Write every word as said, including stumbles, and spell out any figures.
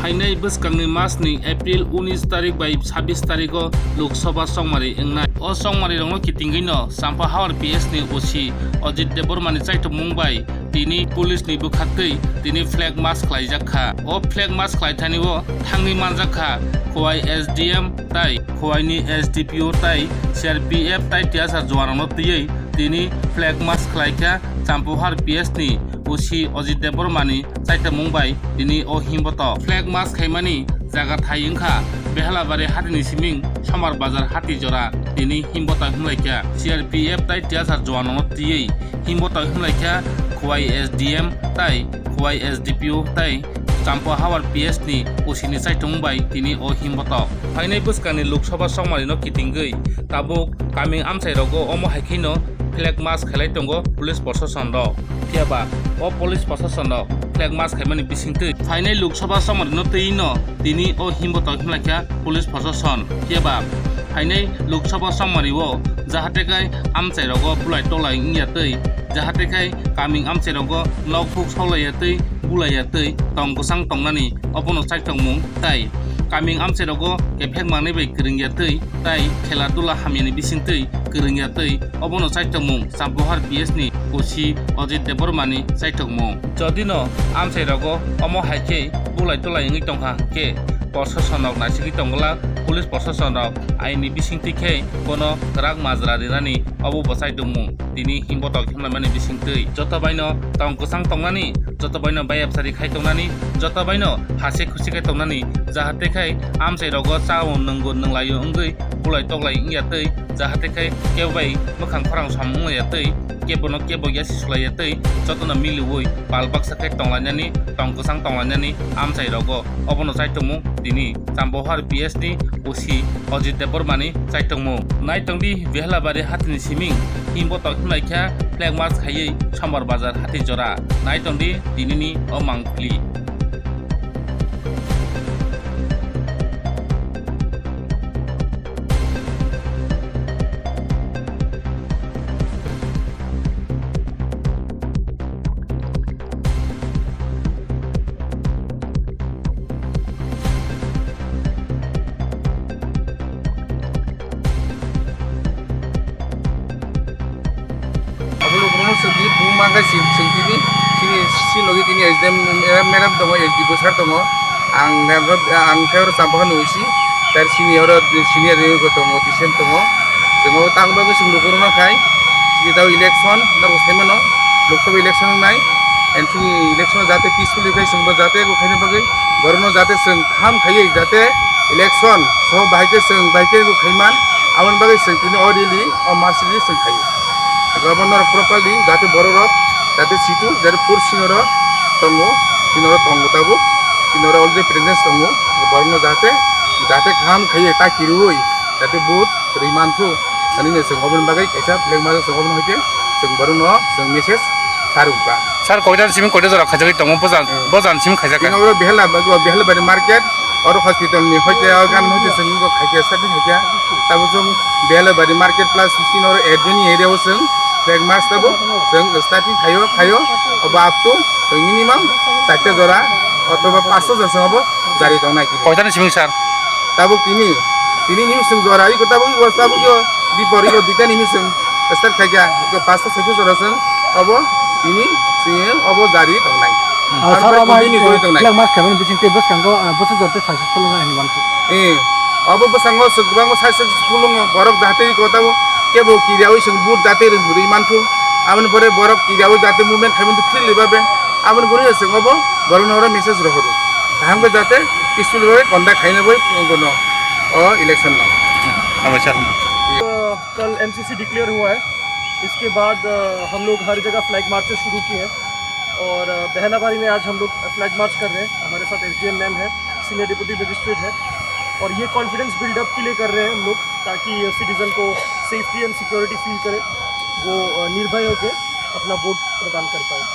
Phainai bwskangni masni April unis tarik bai sabis tarigo Lok Sabha chongmari wngnai. O chongmarirokno kitingwino Champahawar P S ni O C Ajit Debbarmani chaithokmung bai tini police ni bwkhaktwi tini flag march khlaijak kha. O flag march khlaithanio thangwi manjak kha Khowai S D M tai Khowaini S D P O tai C R P F tai T S R juanrokno twiwi tini flag march khlaikha Champahawar P S ni O C Ajit Debbarmani chaithokmung bai tini o himbotok. Flag march khaimani jaga thai wngkha Behalabari hatini siming Somar Bazar hati jora, tini himbotok himlaikha C R P F tai T S R juanrokno twiwi himbotok himlaikha Khowai S D M tai Khowai S D P O tai Champahawar P S ni O C ni chaithokmung bai tini o himbotok. Phainai bwskangni Lok Sabha chongmarino kitingwi tabuk kaming amchairogo omo hai kheno flag march khailai tongo police proshasonrok. Phiyaba o police proshasonrok flag march khaimani bisingtwi phainai Lok Sabha chongmarino twino tini o himbotok himlaikha police proshasonrok. Phiyaba phainai Lok Sabha chongmario jahate khai amchairogo bulai tolai wngya twi, jahate khai kaming amchairogo nok huk soklaiya twi bulaiya twi tong kwchang tongnani obono chaithokmung tai kaming amchairogo kephek mangnai bai kwrwngya twi tai khela dula hamyani bisingtwi kwrwngya twi obono chaithokmung Champahawar P S ni O C Ajit Debbarmani chaithokmung. Jodino amchairogo omo hai khe bulai tolai wngwi tongkha hwnkhe proshasonrok naisigwi tongwlak police proshasonrok aini bisingtwi khe bono kwrak majra rinani obo bo chaithokmung. Tini himbotok himlaimani bisingtwi joto baino tong kwchang tongnani, joto baino bayapsari khai tongnani, joto baino hase khusi khai tongnani, jahate khai amchairogo chao nwngo nwnglaio wngwi bulai toklai wngya twi, jahate khai kebo bai mwkhang khorang som wnglaiya twi, kebono kebo yasi sulaiya twi, jotono miliwi pal baksa khai tonglainani, tong kwchang tonglainani amchairogo. Obono chaithokmung tini Champahawar P S ni O C Ajit Debbarmani chaithokmung. Naitongdi Behalabari hatini siming himbotok himlaikha flag march khaiwi Sombar Bazar hati jora. Naitongdi tinini o mangpili. Abo lukurokno swngdi, buma khe swng-, swngtidi, chini, chini logi tini S D M madam tongo, S D O sir tongo, ang, ang khe oro Champakha ni O C, tar sini oro senior tongo, D C M tongo, chwng o tang bagwi chwng lukurokno khai, chini tao election norok sai mano, Lok Sabha election wngnai, and chini election jate peacefully khai chwngbo jate abo khaina bagwi borokno jate chwng kaham khaiwi jate election so bahai khe chwng bahai khe khai man, aboni bagwi chwng tini o rally o march rally chwng khai. Governor properly jate borok rok jate situ jate pur sinoro tongo, sinoro tongo tabuk, sinoro already presence tongo, borokno jate, jate kaham khaiwi ta kiriwi jate vote rwi manthu, ani no chwng oboni bagwi kaisa flag march chwng oboni hoite chwng borokno chwng message sa rwkha. Sir, koita simi koita jora khaijagwi tongo, bojan, hmm, bojan simi khaijak kha. Tini oro Behela, Behelabari market, oro hospital ni hoite, o gan hoite chwng bo khaikhe, starting khaikhe. Tabo chwng Behelabari market plus sini oro adjoining area o chwng flag march tabo chwng starting khaio, khaio, obo up to chwng minimum charta jora othoba pasto jora chwng obo jari tongnai. Koitani simi sir? Tabuk tini, tini nimi chwng jora, iko tabuk, iko tabuk, iko dipor, iko duita nimi chwng start khaikha, iko pasta soita jora chwng obo tini chwng obo jari tongnai. Hmm. Ah, aro sir, omo hai, bini jori tongnai. Flag march khaimani bising tei bwskango, ah, bwswk jora tei successful wngnai hinwi uansuk. Eh, obo bwskango chwng kwbangma successful wngo, borok jahate iko tabuk kebo kiriyawi chwng vote jahate rwngwi manthu, aboni pore borok kiriyawi jahate movement khaimanthu freely babe, aboni pore chwng obo borokno oro message rohoro. Kaham khe jate peaceful bai conduct khaina bai wngkha no o election no. Hambai sir. अ, कल MCC declare हुआ है, इसके बाद, अ, हम लोग हर जगह flag marches शुरू किए हैं और, अ, बहलाबारी में आज हम लोग फ्लैग मार्च कर रहे हैं। हमारे साथ एसडीएम मैम है, सीनियर डिप्टी मजिस्ट्रेट है और ये कॉन्फिडेंस बिल्डअप के लिए कर रहे हैं हम लोग, ताकि सिटीजन को सेफ्टी एंड सिक्योरिटी फील करे, वो, अ, निर्भय होकर अपना वोट प्रदान कर पाए।